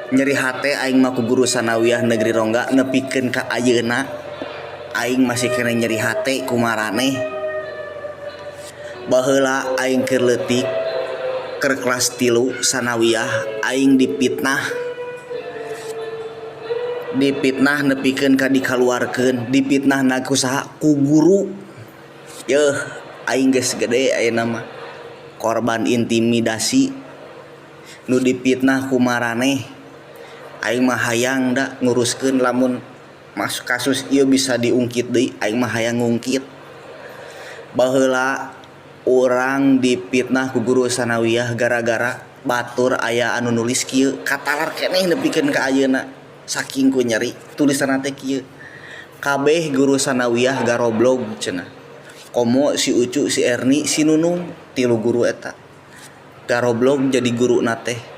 Nyeri hate aing mah ku guru sanawiyah negeri Rongga nepikeun ka ayeuna aing masih keneh nyeri hate ku maraneh. Baheula aing keur leutik keur kelas 3 sanawiyah aing dipitnah. Dipitnah nepikeun ka dikaluarkeun, dipitnahna ku saha? Ku guru. Yeuh aing geus gede ayeuna mah korban intimidasi nu dipitnah ku maraneh. Aing mah hayang da nguruskeun lamun mas kasus ieu bisa diungkit deui aing mah hayang ngungkit. Baheula urang dipitnah ku guru sanawiyah gara-gara batur aya anu nulis kieu katalar keneh nepikeun ka ayeuna saking ku nyeri tulisanna teh kieu. Kabeh guru sanawiyah garoblog cenah. Komo si Ucu, si Erni, si Nunung, tilu guru eta. Garoblog jadi guruna teh.